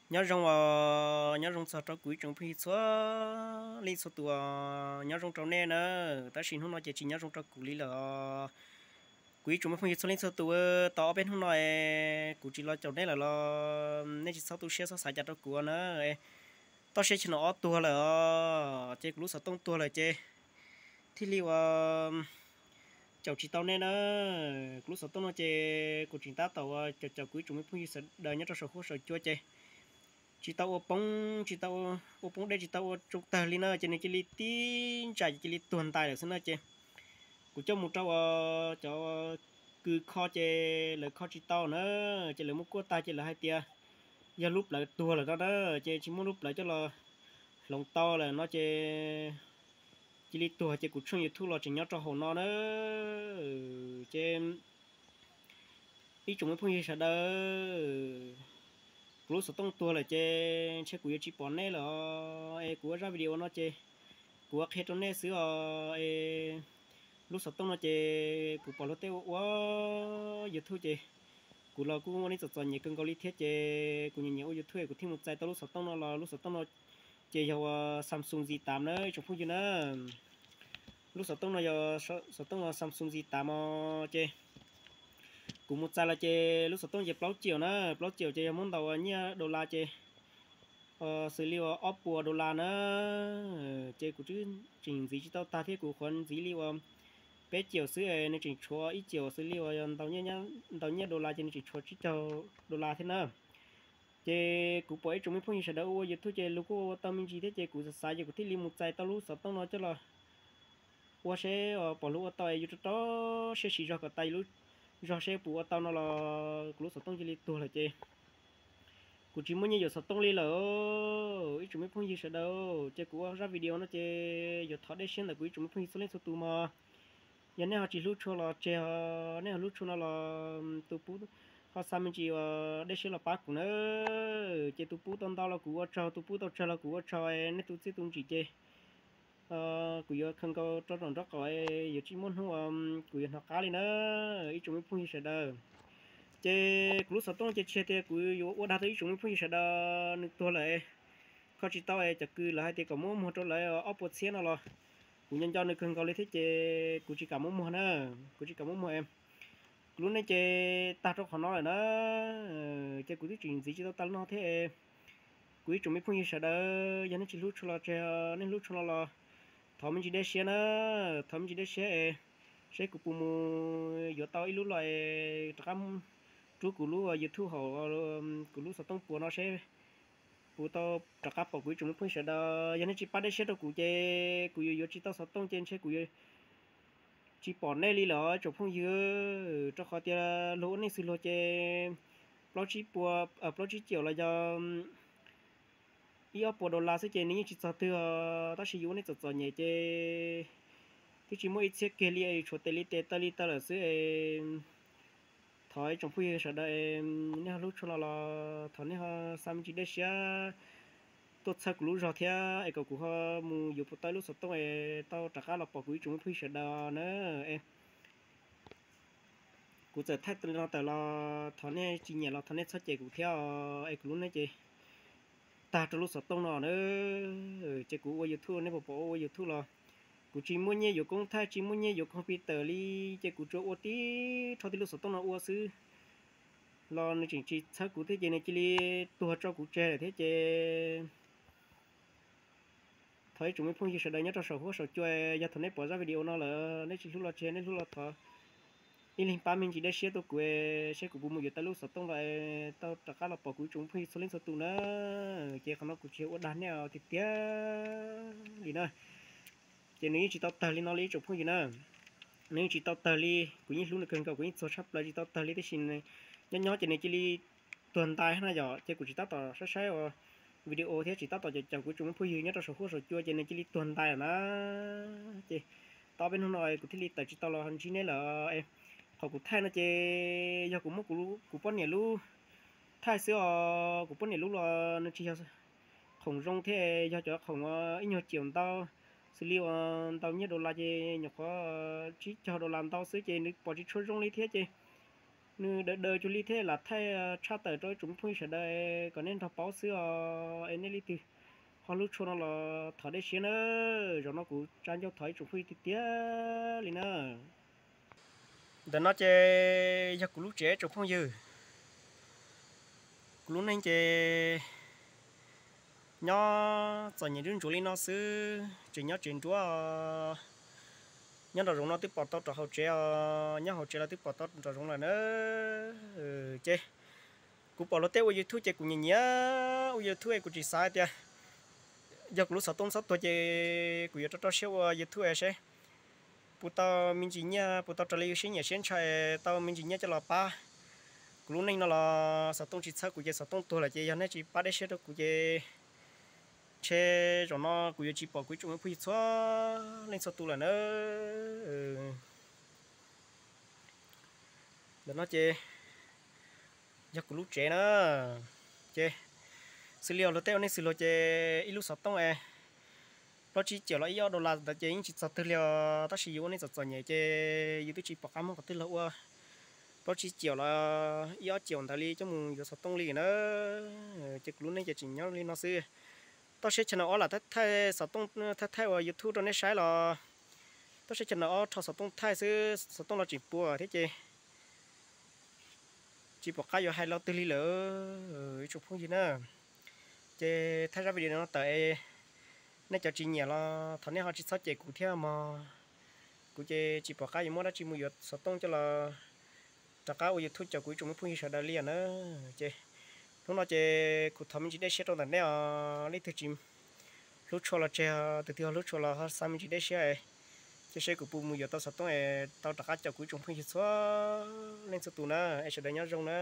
Nyob zoo, nyob zoo txog rau kuv ib tsoom phooj ywg txhua leej txhua tus, nyob zoo rau nej na. Tab sis hnub no ces tsis nyob zoo rau kuv li lawm. Kuv ib tsoom phooj ywg txhua leej txhua tus, tau ob peb hnub no kuv tsis los caum nej lawm los nej tsis txhob tu siab txhob xav cas rau kuv na. Toj siab chaw no ob tuag lawm os, ces kuv lub xov tooj tuag lawm ces thiaj li ua caum tsis tau nej na. Kuv lub xov tooj no ces kuv tseem tab tom ua caum caum kuv ib tsoom me phooj ywg sawv daws nyob rau saum huab saum cua ces tsis tau ua poob, tsis tau ua poob dej, tsis tau ua tsoo tawg li na, ces nws cia li tib ntsais ces cia li tuag ntais lawm xwb na. Ces kuv coj mus rau ua cov kws kho ces lawv kho tsis tau na, ces lawv muab kuaj tag ces lawv hais tias yog lub plawv tuag lawm no na, ces tsis muaj lub plawv coj los hloov tau lawm no ces cia li tuag ces kuv tshooj YouTube los tseem nyob rau hauv no na. Ces ib tsoom me phooj ywg sawv daws, kuv lub xov tooj tuag lawm ces ntshe kuv yuav tsis pom nej lawm os. Es kuv ua zaj video no ces kuv ua qhia rau nej xwb os. Es lub xov tooj no ces kuv pom luag tej ua ua YouTube ces kuv los kuj ua neej txom txom nyem kawg nkaus li thiab ces kuv nyiam nyiam ua YouTube es kuv thiaj mus txais tau lub xov tooj no los lub xov tooj no ces yog ua Samsung Z tám na ib tsoom phooj ywg na. Lub xov tooj no yog xov tooj Samsung Z tám os ces kuv mus txais los ces lub xov tooj ces plaub triệu na, plaub triệu ces yog muab ntaus ua nyiaj dollar ces xws li ua ob puas dollar na. Ces kuv twb tseem ntxiv tsis tau tag thiab, kuv qhuav ntxiv li ua peb triệu xwb es nws tseem tshuav ib triệu xws li ua yog ntaus nyiaj dollar ces nws tseem tshuav tsib caug dollar thiab na. Ces kuv pom ib tsoom me phooj ywg sawv daws ua YouTube ces luag kuj ua tau me ntsis thiab ces kuv xav xav ces kuv thiaj li mus txais tau lub xov tooj no coj los ua seb pom luag ua tau es yuav rau rau siab siv zog kom tas lub zog seb puas ua tau no los kuv lub xov tooj cia li tuag lawm ces kuv tsis muaj nyiaj yuav xov tooj li lawm. Ib tsoom me phooj ywg sawv daws, ces kuv ua zaj video no ces yuav thov dej siab ntawm kuv ib tsoom me phooj ywg txhua leej txhua tus mog. Yog nej ho tsis hlub tshua los tseg, nej ho hlub tshua no los tus pub ho xa me ntsis ua dej siab los pab kuv na. Ces tus pub tau ntau los kuv ua tsaug, tus pub tau tsawg los kuv ua tsaug, nej tus txiaj tus ntsim ces kuv yuav khaws nkaus rau nraum nraub qaum, yuav tsis muaj hnub kuv yuav hnov qab li na ib tsoom me phooj ywg sawv daws. Ces kuv lub xov tooj ces tsis hais tias kuv yuav ua dag tau ib tsoom me phooj ywg sawv daws, nws tuag lawm kho tsis tau es cov kws lawv hais tias kom muab muag rau lawv ob puas txhiab no los kuv nco nco nws kawg nkaus li thiab ces kuv tsis kam muab muag na, kuv tsis kam muab muag. Kuv lub neej ces tag rau qhov no lawm na, ces kuv twb tseem ntxiv tsis tau tag li no thiab. Kuv ib tsoom me phooj ywg sawv daws, yog nej tsis hlub tshua los tseg, nej hlub tshua no los thov me ntsis dej siab na, thov me ntsis dej siab es seb kuv puas mus yuav tau ib lub los es rov qab rub kuv lub YouTube hauv kuv lub xov tooj puas no seb puas tau rov qab pom kuv ib tsoom me phooj ywg sawv daws. Yog nej tsis pab dej siab rau kuv ces kuv yuav yuav tsis tau xov tooj ces ntshe kuv yuav tsis pom nej li lawm ib tsoom phooj ywg, rau qhov tias luag ua neej xws luag ces plaub tsib puas, plaub tsib triệu los yog ib ob puas dollar xwb ces nws yeej tsis txog twg os, tab sis yus ua neej txom txom nyem ces twb tsis muaj ib txhiab kiag li, tshuav tes li tes taw li taw lawm xwb. Thov ib tsoom phooj ywg sawv daws, nej ho hlub tshua no los thov nej ho xa me ntsis dej siab tuaj txhawb kuv lub zog thiab es kom kuv ho mus yuav puas tau lub xov tooj es tau rov qab los pom kuv ib tsoom phooj ywg sawv daws na. Kuv txawm thaij no tawm los thov nej tsis nyiam los thov nej txhob cem kuv thiab os, es kuv lub neej ces tag rau lub xov tooj no na. Ces kuv ua YouTube, nej puas pom ua YouTube los kuv tsis muaj nyiaj yuav koob thaij, tsis muaj nyiaj yuav computer li, ces kuv tsuas ua tib rho tib lub xov tooj no ua xwb los nws tseem tsis txhawb kuv thiab ces nws cia li tuag tso kuv tseg lawm thiab ces thov ib tsoom me phooj ywg sawv daws nyob rau saum huab saum cua, yog thaum nej pom zaj video no lawm nej tsis hlub los tseg, nej hlub los thov ib leeg pab me ntsis dej siab tuaj kuv seb kuv puas mus yuav tau lub xov tooj los tau rov qab los pom kuv ib tsoom phooj ywg txhua leej txhua tus na. Ces qhov no kuv tsis yog ua dag nej tiag tiag li na. Ces nws yeej tsis tau tawg li no li ib tsoom phooj ywg na. Nws yeej tsis tau tawg li, kuv yeej hlub nws kawg nkaus, kuv yeej txuag tshaj plaws tsis tau tawg li, tab sis nyob nyob ces nws cia li tuag ntais na yom. Ces kuv tsis tab tom saib saib ua video thiab tsis tab tom caum caum kuv ib tsoom phooj ywg nyob rau saum huab saum cua ces nws cia li tuag ntais lawm na. Ces tau ob peb hnub no kuv thiaj li tawm tsis tau los ntsib neb lawm. Qhov kuv thaij no ces yog kuv muab kuv poj niam lub thaij xwb os. Kuv poj niam lub los nws tsis yog khoom zoo thiab, yog cov khoom ib nyuag triệu ntau, xws li uas ntaus nyiaj dollar ces nyuam qhuav tsib caug dollar ntau xwb ces nws pom tsis tshua zoo li thiab ces nws daws daws cuag li thiab lam thaij tshaj tawm rau ib tsoom phooj ywg sawv daws kom nej nrog paub xwb os. Es nej leej twg ho hlub tshua no los thov dej siab na. Zaum no kuv tsa ncauj thov ib tsoom phooj ywg tiag tiag li na. Ntawm no ces yog kuv lub tsev tsoom phooj ywg. Kuv lub neej ces nyob txom nyem nruab ntsuav li no xwb, tseem nyob tsev nruab. Nyob nraum zoov no twb pom tau rau hauv tsev os, nyob hauv tsev los twb pom tau nraum zoov lawm na. Ces kuv pom luag tej ua YouTube ces kuv nyiam nyiam ua YouTube es kuv tsis xav hais tias yog kuv lub xov tooj txhob tuag ces kuv yuav rau rau siab ua YouTube seb puas tau me ntsis nyiaj, puas tau raws li siab nyiam siab ntshaw, tau me ntsis nyiaj coj los pab kuv lub neej no los xov tooj tsis txhawb kuv ces xov tooj tuag lawm ces yog nej tsis pab dej siab rau kuv ces ntshe zaum no kuv yuav tsis pom kuv ib tsoom phooj ywg txhua leej txhua tus lawm na. Ntawm no ces yog kuv lub tsev na. Ces xws li luag tej ua neej xws luag ces ib lub xov tooj es plaub tsib caum los ib ob dollar ntawd ces yeej tsis txog twg li os, tab sis yus ua neej txom txom nyem ces yus twb tsis pom qab muaj qhov twg los ua plaub tsib caum los ib ob caum ntawd li coj mus yuav xov tooj li na. Ces kuv lub neej ces tseem nyob li no xwb. Toj siab channel ob lam thaij xov tooj, thaij thaij ua YouTube rau nej saib los toj siab channel ob rho xov tooj thaij xwb, xov tooj los tseem puas thiab ces tsis pom qab yuav hais lo twg li lawm ib tsoom phooj ywg na. Ces thaij zaj video no tawm es nej cov tsis nyiam los thov nej ho tsis txhob cem kuv thiab mog. Kuv ces tsis pom qab yuav muab dab tsi mus yuav xov tooj coj los rov qab ua YouTube caum kuv ib tsoom phooj ywg sawv daws li na. Ces hnub no ces kuv thov me ntsis dej siab rau ntawm nej os, leej twg tsis hlub tshua los tseg, tus twg ho hlub tshua los ho xa me ntsis dej siab, cia seb kuv puas mus yuav tau xov tooj es tau rov qab caum kuv ib tsoom phooj ywg txhua leej txhua tus na, es sawv daws nyob zoo na.